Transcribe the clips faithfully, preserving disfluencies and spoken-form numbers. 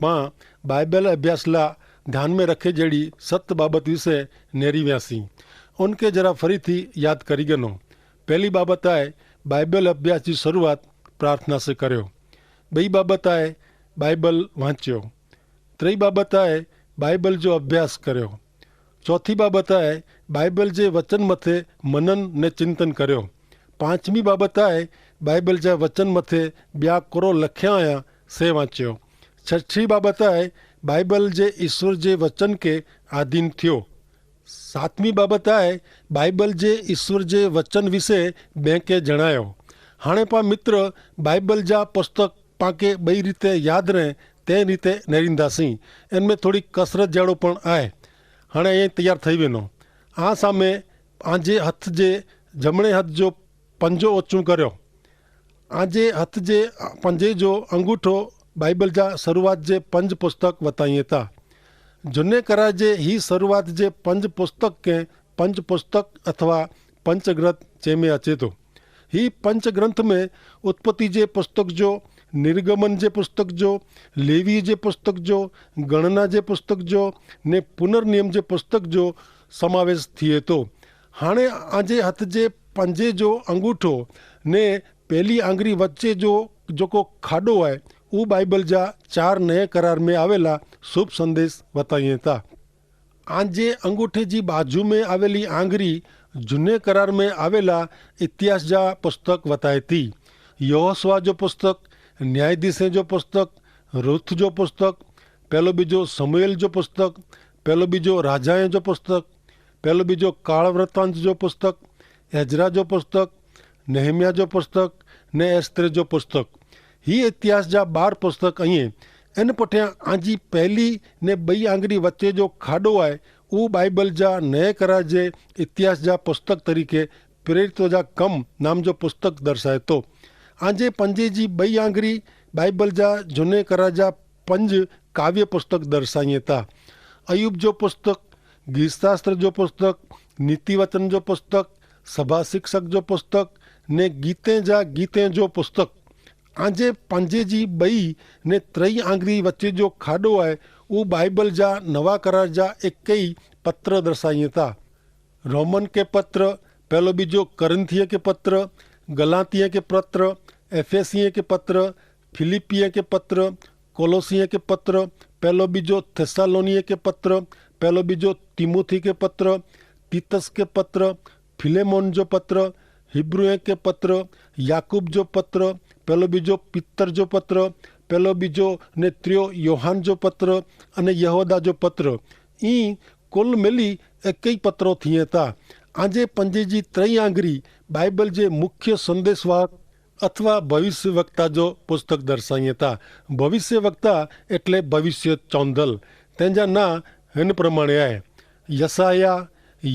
પાં બાઈબલ અભ્યાસલા ધ્યાન મેં રખે જેડી સત બાબત વિશે નેરી વ્યાસી. ઉનકે જરા ફરી થી યાદ કરી ગનો. પહેલી બાબત આય, બાઈબલ અભ્યાસ જી શરૂઆત પ્રાર્થના સે કર્યો. બઈ બાબત આય, બાઈબલ વાંચ્યો. ત્રય બાબત આય, બાઈબલ જો અભ્યાસ કર્યો. ચોથી બાબત આય, બાઈબલ જે વચન મતે મનન ને ચિંતન કર્યો. પાંચમી બાબત આય, બાઈબલ જા વચન મતે બ્યા કોરો લખ્યા આયા સે વાંચ્યો. છઠી બાબત આય, બાઈબલ જે ઈસ્વર જે વચન કે આધીન થયો. સાતમી બાબત આય, બાઈબલ જે ઈસ્વર જે વચન વિશે બેંકે જણાયો. હાણે પા મિત્ર, બાઈબલ જા પુસ્તક પાંકે બઈ રીતે યાદ રહે તે રીતે નેરીંદા સી. એન મેં થોડી કસરત જેડો પણ આય. હાણે અહીં તૈયાર થઈ વેનો. આ સામે આજે હથ જે જમણે હથ જો પંજો ઓછું કર્યો. આજે હથ જે પંજે જો અંગૂઠો બાઈબલ જા શરૂઆત જે પંજ પુસ્તક વતાઈ તા. જુને કરા જે હી શરૂઆત જે પંજ પુસ્તક કે પંજ પુસ્તક અથવા પંચગ્રંથ ચેમે અચેતો. હી પંચગ્રંથ મેં ઉત્પત્તિ જે પુસ્તક જો, નિર્ગમન જે પુસ્તક જો, લેવી જે પુસ્તક જો, ગણના જે પુસ્તક જો, ને પુનર્નિયમ જે પુસ્તક જો સમાવેશ થિયે તો. હાણે આજે હથ જે પંજે જો અંગૂઠો ને પહેલી આંગરી વચ્ચે જો જોકો ખાડો આય, ઉ બાઈબલ જા ચાર નયા કરાર મેં આવેલા શુભ સંદેશ વતાઈ તા. આજે અંગૂઠે જી બાજુ મેં આવેલી આંગરી જુને કરાર મેં આવેલા ઇતિહાસ જા પુસ્તક વતાય તી. યહોસ્વા જો પુસ્તક, ન્યાયાધીશે જો પુસ્તક, રુથ જો પુસ્તક, પહેલો બીજો સમૂએલ જો પુસ્તક, પહેલો બીજો રાજાએ જો પુસ્તક, પહેલો બીજો કાળવર્તાંત જો પુસ્તક, એઝરા જો પુસ્તક, નેહમિયા જો પુસ્તક, ને એસ્તરે જો પુસ્તક. હી ઇતિહાસ જા બાર પુસ્તક અહીં. એન પઠ્યા આજી પહેલી ને બઈ આંગરી વચ્ચે જો ખાડો આય, ઉ બાઈબલ જા નય કરાર જે ઇતિહાસ જા પુસ્તક તરીકે પ્રેરિતો જા કમ નામ જો પુસ્તક દર્શાયતો. આજે પંજે જી બઈ આંગરી બાઈબલ જા જુને કરાર જા પંજ કાવ્ય પુસ્તક દર્શાઈ તા. અયૂબ જો પુસ્તક, ગીતશાસ્ત્ર જો પુસ્તક, નીતિવચન જો પુસ્તક, સભા શિક્ષક જો પુસ્તક, ને ગીતે જા ગીતે જો પુસ્તક. આજે પાંજે જી બઈ ને ત્રય આંગરી વચ્ચે જો ખાડો આય, ઉ બાઈબલ જા નવા કરાર જા એક કઈ પત્ર દર્શાઈ તા. રોમન કે પત્ર, પહેલો બીજો કરિંથીય કે પત્ર, ગલાતીય કે પત્ર, એફેસીય કે પત્ર, ફિલિપ્પીય કે પત્ર, કોલોસિય કે પત્ર, પહેલો બીજો થેસ્સાલોનિય કે પત્ર, પહેલો બીજો તિમોથી કે પત્ર, તિતસ કે પત્ર, ફિલેમોન જો પત્ર, હિબ્રુએ કે પત્ર, યાકૂબ જો પત્ર, પહેલો બીજો પિત્તર જો પત્ર, પહેલો બીજો ને ત્રિયો યોહાન જો પત્ર, અને યહોદા જો પત્ર. ઈ કુલ મેલી એકઈ પત્રો થિયે તા. આજે પંજે જી ત્રય આંગરી બાઈબલ જે મુખ્ય સંદેશવાહક અથવા ભવિષ્યવક્તા જો પુસ્તક દર્શાઈ તા. ભવિષ્યવક્તા એટલે ભવિષ્ય ચોંધલ. તેના ના હેન પ્રમાણે આય: યસાયાહ,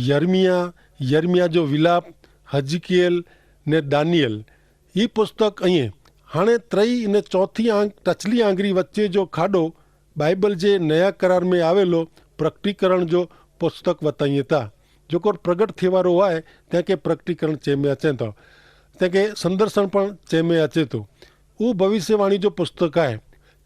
યર્મિયા, યર્મિયા જો વિલાપ, હજકિયેલ, ને દાનિયેલ. હી પુસ્તક અહીં. હાણે ત્રય ને ચોથી આંગ ટચલી આંગરી વચ્ચે જો ખાડો બાઈબલ જે નયા કરાર મેં આવેલો પ્રકટીકરણ જો પુસ્તક વતાઈ તા. જોકો પ્રગટ થેવારો આય, તેંકે પ્રકટીકરણ ચેમે અચેતો, તેંકે સંદર્શન પણ ચેમે અચેતો. ઉ ભવિષ્યવાણી જો પુસ્તક આય.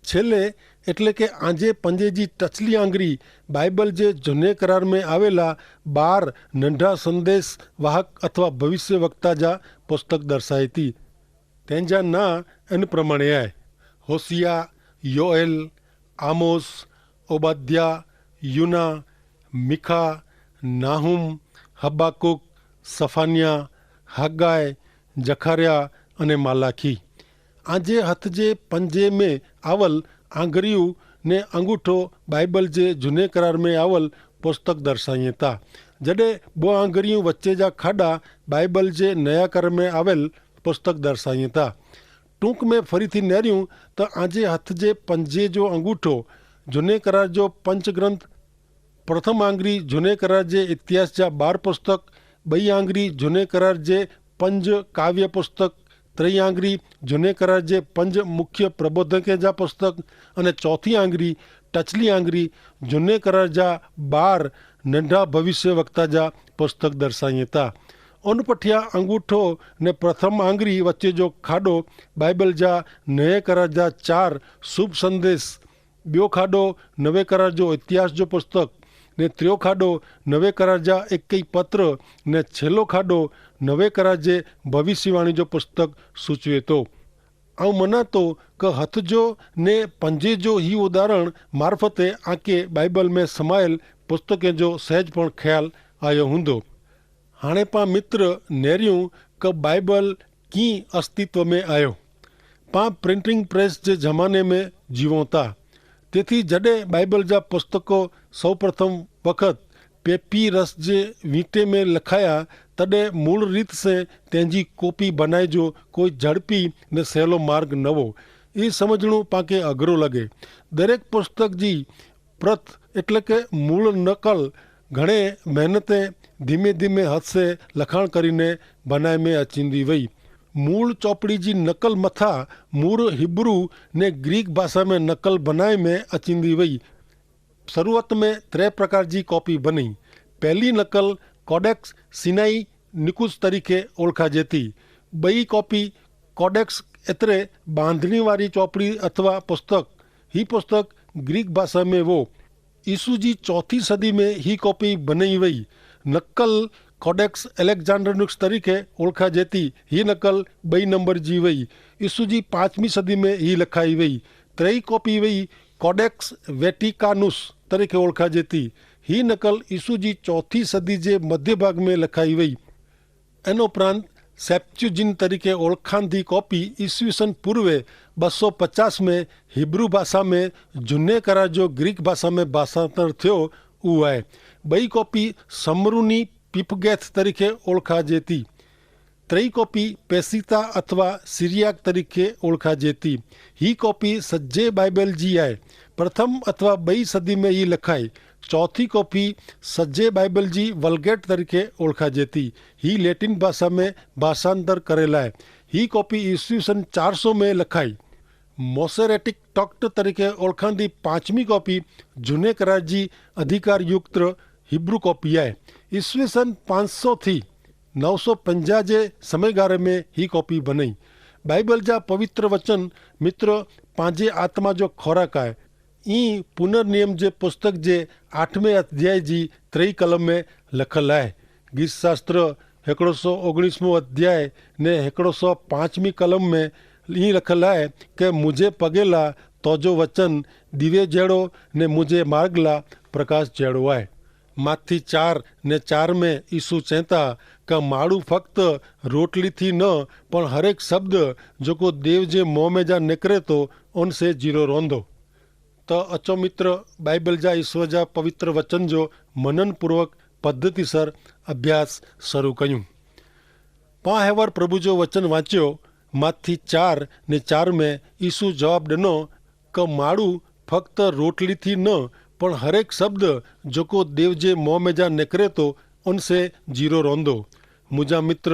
છેલ્લે, એટલે કે આજે પંજે જી ટચલી આંગરી બાઈબલ જે જુને કરાર મેં આવેલા બાર નંઢા સંદેશ વાહક અથવા ભવિષ્યવક્તા જા પુસ્તક દર્શાય તી. તેના ના એન પ્રમાણે આય: હોસિયા, યોએલ, આમોસ, ઓબાદ્યા, યુના, મિખા, નાહૂમ, હબ્બાકૂક, સફાન્યા, હગ્ગાય, જખાર્યા, અને માલાખી. આજે હથ જે પંજે મેં આવલ આંગરિયું ને અંગૂઠો બાઈબલ જે જુને કરાર મેં આવલ પુસ્તક દર્શાઈ તા. જડે બો આંગરિયું વચ્ચે જા ખાડા બાઈબલ જે નયા કરાર મેં આવેલ પુસ્તક દર્શાઈ તા. ટૂંક મેં ફરી થી નેર્યું, તો આજે હથ જે પંજે જો અંગૂઠો જુને કરાર જો પંચગ્રંથ, પ્રથમ આંગરી જુને કરાર જે ઇતિહાસ જા બાર પુસ્તક, બઈ આંગરી જુને કરાર જે પંજ કાવ્ય પુસ્તક, ત્રય આંગરી જુને કરાર જે પંજ મુખ્ય પ્રબોધકે જા પુસ્તક, અને ચોથી આંગરી, ટચલી આંગરી, જુને કરાર જા બાર નંઢા ભવિષ્યવક્તા જા પુસ્તક દર્શાઈ તા. અનપઠ્યા અંગૂઠો ને પ્રથમ આંગરી વચ્ચે જો ખાડો બાઈબલ જા નયા કરાર જા ચાર શુભ સંદેશ બ્યો ખાડો નવે કરાર જો ઇતિહાસ જો પુસ્તક, ને ત્ર્યો ખાડો નવે કરાર જા એક કઈ પત્ર, ને છેલ્લો ખાડો નવે કરાર જે ભવિષ્યવાણી જો પુસ્તક સૂચવે તો. આઉં મનાતો કે હથ જો ને પંજે જો હી ઉદાહરણ મારફતે આકે બાઈબલ મેં સમાયેલ પુસ્તકે જો સહેજ પણ ખ્યાલ આયો હુંદો. હાણે પા મિત્ર નેર્યું કે બાઈબલ કી અસ્તિત્વ મેં આયો. પા પ્રિન્ટિંગ પ્રેસ જે જમાને મેં જીવો તા, તેથી જડે બાઈબલ જા પુસ્તકો સૌપ્રથમ વખત પેપી રસ જે વીંટે મેં લખાયા, તદે મૂળ રીત સે તેની કોપી બનાઈ જો કોઈ ઝડપી ને સહેલો માર્ગ નવો. ઈ સમઝણું પાંકે અઘરો લગે. દરેક પુસ્તક જી પ્રત એટલે કે મૂળ નકલ ઘણે મહેનતે ધીમે ધીમે હત સે લખાણ કરીને બનાઈ મેં અચીંદી વય. મૂળ ચોપડી જી નકલ મથા મૂળ હિબ્રૂ ને ગ્રીક ભાષા મેં નકલ બનાઈ મેં અચીંદી વય. શરૂઆત મેં ત્રે પ્રકાર જી કોપી બની. પહેલી નકલ કોડેક્સ સિનાઈ નિકુસ તરીકે ઓળખા જેતી. બઈ કોપી કોડેક્સ એતરે બાંધણી વારી ચોપડી અથવા પુસ્તક. હી પુસ્તક ગ્રીક ભાષા મેં વો. ઈસુ જી ચોથી સદી મેં હી કોપી બની વય. નકલ કોડેક્સ એલેક્ઝાંડર નુક્સ તરીકે ઓળખા જેતી. હી નકલ બઈ નંબર જી વય. ઈસુ જી પાંચમી સદી મેં હી લખાઈ વય. ત્રેય કોપી વય કોડેક્સ વેટિકાનુસ તરીકે ઓળખા જેતી. હી નકલ ઈસુ જી ચોથી સદી જે મધ્ય ભાગ મેં લખાઈ વય. એન ઉપરાંત સેપ્ચ્યુજિન તરીકે ઓળખાંધી કોપી ઈસવીસન પૂર્વે બસો પચાસ મેં હિબ્રૂ ભાષા મેં જુને કરાર જો ગ્રીક ભાષા મેં ભાષાંતર થયો. ઉવાય બઈ કોપી સમરૂની પીપગેથ તરીકે ઓળખા જેતી. ત્રેય કોપી પેસિતા અથવા સિરિયાક તરીકે ઓળખા જેતી. હી કોપી સજ્જે બાઈબલ જી આય. પ્રથમ અથવા બઈ સદી મેં હી લખાઈ. ચોથી કોપી સજ્જે બાઈબલ જી વલગેટ તરીકે ઓળખા જેતી. હી લેટિન ભાષા મેં ભાષાંતર કરેલા આય. હી કોપી ઈસવીસન ચારસો મેં લખાઈ. મોસેરેટિક ટોક્ટ તરીકે ઓળખાંદી પાંચમી કોપી જુને કરાર જી અધિકારયુક્ત હિબ્રૂ કોપી આય. ઈસવીસન પાંચસો થી નવસો પંજા જે સમયગારે મેં હી કોપી બની. બાઈબલ જા પવિત્ર વચન મિત્ર પાંજે આત્મા જો ખોરાક આય. ઈ પુનર્નિયમ જે પુસ્તક જે આઠમે અધ્યાય જી ત્રેય કલમ મેં લખલ આય. ગીતશાસ્ત્ર હેકડો સો ઓગણીસમો અધ્યાય ને હેકડો સો પાંચમી કલમ મેં ઈ લખલ આય કે મુઝે પગેલા તોજો વચન દિવે જેડો ને મુઝે માર્ગલા પ્રકાશ જેડો આય. માથી ચાર ને ચાર મેં ઈસુ ચેતા કે માડૂ ફક્ત રોટલી થી ન પણ હરેક શબ્દ જોકો દેવ જે મોં મેં જા નેકરે તો ઓનસે જીરો રોંધો. તો અચો મિત્ર, બાઈબલ જા ઈસવ જા પવિત્ર વચન જો મનનપૂર્વક પદ્ધતિસર અભ્યાસ શરૂ કહ્યું. પાં હેવર પ્રભુ જો વચન વાંચ્યો. માથી ચાર ને ચાર મેં ઈસુ જવાબ દનો કે માડૂ ફક્ત રોટલી થી ન પણ હરેક શબ્દ જોકો દેવ જે મોં મેં જા નેકરે તો ઓનસે જીરો રોંધો. મુજા મિત્ર,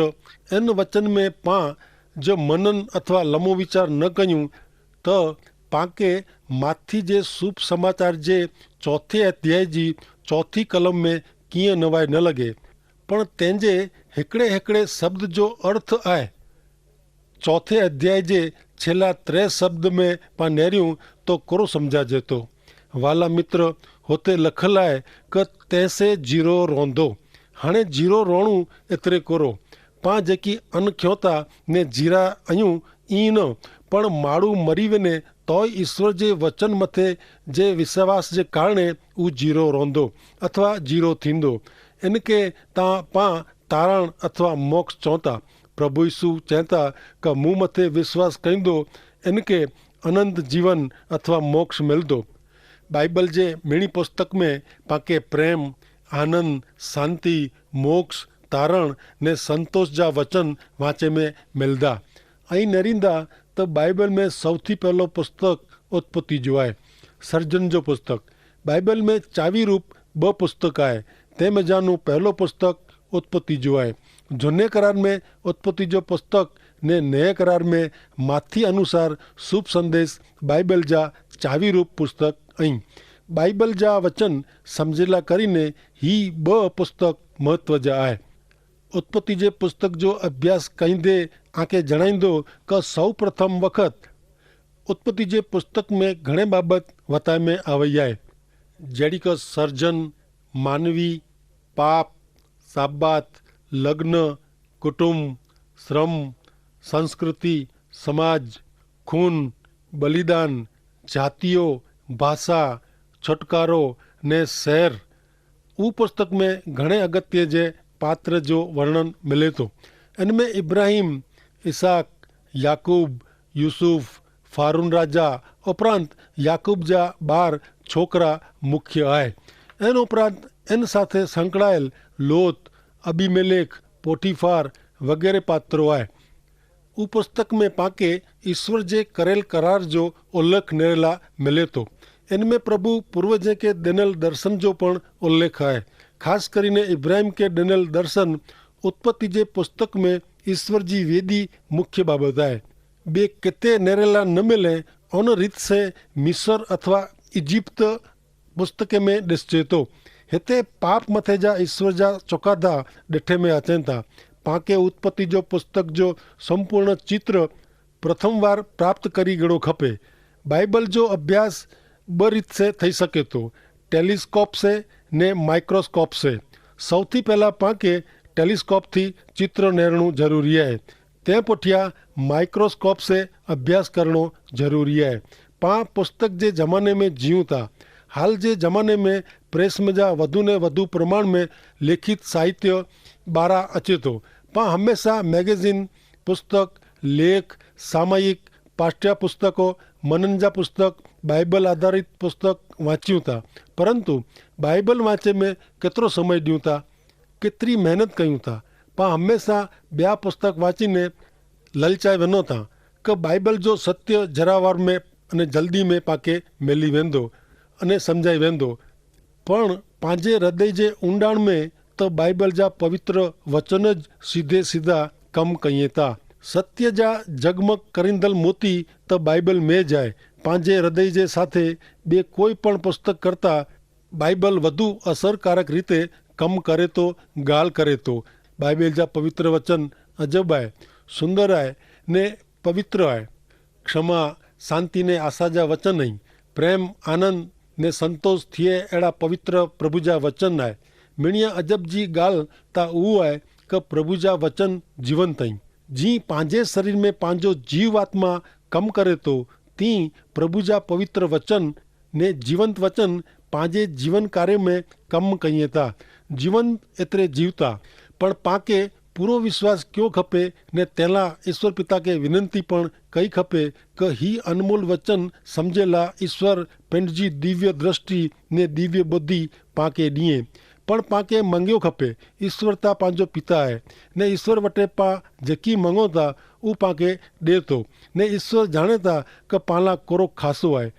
એન વચન મેં પાં જો મનન અથવા લમો વિચાર ન કહ્યું તો પાંકે માથી જે શુભ સમાચાર જે ચોથે અધ્યાય જી ચોથી કલમ મેં કિયા નવાઈ ન લગે. પણ તેનજે હેકડ઼ે હેકડ઼ે શબ્દ જો અર્થ આય. ચોથે અધ્યાય જે છેલ્લા ત્રે શબ્દ મેં પા નેર્યું તો કોરો સમઝા જેતો? વાલા મિત્ર, હોતે લખલ આય કે તેસે જીરો રોંધો. હાણે જીરો રોણું એતરે કોરો. પા જેકી અન ખ્યોતા ને જીરા અયું ઈ ન, પણ માડૂ મરી વેને તોય ઈસ્વર જે વચન મતે જે વિશ્વાસ જે કારણે ઉં જીરો રોંધો અથવા જીરો થીંદો. એન કે તા પા તારણ અથવા મોક્ષ ચોંતા. પ્રભુ ઈસુ ચેંતા કે મું મતે વિશ્વાસ કઈંદો એન કે અનંત જીવન અથવા મોક્ષ મેલદો. બાઈબલ જે મેણી પુસ્તક મેં પાંકે પ્રેમ, આનંદ, શાંતિ, મોક્ષ, તારણ ને સંતોષ જા વચન વાંચે મેં મેલદા. અહીં નરીંદા તો બાઈબલ મેં સૌથી પહેલો પુસ્તક ઉત્પત્તિ જોવાય, સર્જન જો પુસ્તક. બાઈબલ મેં ચાવી રૂપ બ પુસ્તક આય. તે મેં જાનું પહેલો પુસ્તક ઉત્પત્તિ જોવાય. જોને કરાર મેં ઉત્પત્તિ જો પુસ્તક ને નય કરાર મેં માથી અનુસાર શુભ સંદેશ બાઈબલ જા ચાવી રૂપ પુસ્તક. અહીં બાઈબલ જા વચન સમઝેલા કરીને હી બ પુસ્તક મહત્વ જા આય. ઉત્પત્તિ જે પુસ્તક જો અભ્યાસ કઈંદે આંકે જણાઈંદો કે સૌ પ્રથમ વખત ઉત્પત્તિ જે પુસ્તક મેં ઘણે બાબત વતાય મેં આવય હૈ, જેડી કે સર્જન, માનવી, પાપ, સાબાત, લગ્ન, કુટુંબ, શ્રમ, સંસ્કૃતિ, સમાજ, ખૂન, બલિદાન, જાતિઓ, ભાષા, છોટકારો ને શહેર. ઉ પુસ્તક મેં ઘણે અગત્ય જે પાત્ર જો વર્ણન મિલે તો. એન મેં ઇબ્રાહિમ, ઇસાક, યાકૂબ, યુસુફ, ફારૂન રાજા ઉપરાંત યાકૂબ જા બાર છોકરા મુખ્ય આય. એન ઉપરાંત એન સાથે સંકળાયેલ લોત, અબિમેલેખ, પોટીફાર વગેરે પાત્રો આય. ઉપસ્તક મેં પાંકે ઇશ્વર જે કરેલ કરાર જો ઉલ્લેખ નેરેલા મિલે તો. એન મેં પ્રભુ પૂર્વજે કે દેનેલ દર્શન જો પણ ઉલ્લેખ આય. ખાસ કરીને ઇબ્રાહિમ કે દેનેલ દર્શન ઉત્પત્તિ જે પુસ્તક મેં ઇશ્વર જી વેદી મુખ્ય બાબત આય. બે કેતે નેરેલા ન મિલે અન રીત સે મિસર અથવા ઇજિપ્ત પુસ્તકે મેં દેશ ચેતો. હેતે પાપ મતે જા ઇશ્વર જા ચોકાદા દેઠે મેં અચેતા. પાંકે ઉત્પત્તિ જો પુસ્તક જો સંપૂર્ણ ચિત્ર પ્રથમવાર પ્રાપ્ત કરી ગણો ખપે. બાઈબલ જો અભ્યાસ બ રીત સે થઈ શકે તો, ટેલિસ્કોપ સે ને માઇક્રોસ્કોપ સે. સૌથી પહેલા પાંકે ટેલિસ્કોપ થી ચિત્ર નેરણું જરૂરી હૈ. તે પઠ્યા માઇક્રોસ્કોપ સે અભ્યાસ કરણો જરૂરી હૈ. પા પુસ્તક જે જમાને મેં જીવતા. હાલ જે જમાને મેં પ્રેસ મેં જા વધુ ને વધુ પ્રમાણ મેં લેખિત સાહિત્ય બારા અચેતો. પા હમેંશા મેગેઝિન, પુસ્તક, લેખ, સામાયિક, પાઠ્યા પુસ્તકો, મનન જા પુસ્તક, બાઈબલ આધારિત પુસ્તક વાંચ્યું તા. પરંતુ બાઈબલ વાંચે મેં કેતરો સમય દ્યું તા, કેતરી મહેનત કહ્યું તા. પા હમેંશા બ્યા પુસ્તક વાંચીને લલચાઈ વેનો તા કે બાઈબલ જો સત્ય જરાવાર મેં અને જલ્દી મેં પાંકે મેલી વેંદો અને સમઝાઈ વેંદો. પણ પાંજે હૃદય જે ઊંડાણ મેં તો બાઈબલ જા પવિત્ર વચન જ સીધે સીધા કમ કહિએ તા. સત્ય જા જગમગ કરીંદલ મોતી તો બાઈબલ મેં જાય. પાંજે હૃદય જે સાથે બે કોઈ પણ પુસ્તક કરતા બાઈબલ વધુ અસરકારક રીતે કમ કરે તો ગાલ કરે તો. બાઈબલ જા પવિત્ર વચન અજબ આય, સુંદર આય ને પવિત્ર આય. ક્ષમા, શાંતિ ને આશા જા વચન અહીં. પ્રેમ, આનંદ ને સંતોષ થિયે એડા પવિત્ર પ્રભુ જા વચન આય. મિણિયા અજબ જી ગાલ તા ઉ આય કે પ્રભુ જા વચન જીવંત અહીં. જી પાંજે શરીર મેં પાંજો જીવ આત્મા કમ કરે તો તી પ્રભુ જા પવિત્ર વચન ને જીવંત વચન પાંજે જીવન કાર્ય મેં કમ કહિયે તા. જીવંત એતરે જીવતા. પણ પાંકે પૂરો વિશ્વાસ ક્યો ખપે ને તેલા ઈસ્વર પિતા કે વિનંતી પણ કઈ ખપે કે હી અનમોલ વચન સમઝેલા ઈસ્વર પેંડજી દિવ્ય દ્રષ્ટિ ને દિવ્ય બુદ્ધિ પાંકે દિયે. પણ પાંકે મંગ્યો ખપે. ઈસ્વર તા પાંજો પિતા હૈ ને ઈસ્વર વટે પા જેકી મંગો તા ઉપાંકે દેતો. ને ઈસ્વર જાણેતા કે પાંલા કોરો ખાસો આય.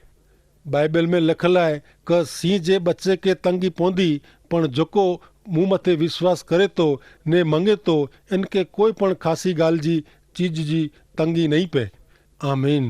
બાઈબલ મેં લખેલા હૈ કે સિંહ જે બચ્ચે કે તંગી પોંધી, પણ જોકો મું મતે વિશ્વાસ કરે તો ને મંગે તો એનકે કોઈ પણ ખાસી ગાલ જી ચીજ જી તંગી નહીં પે. આમીન.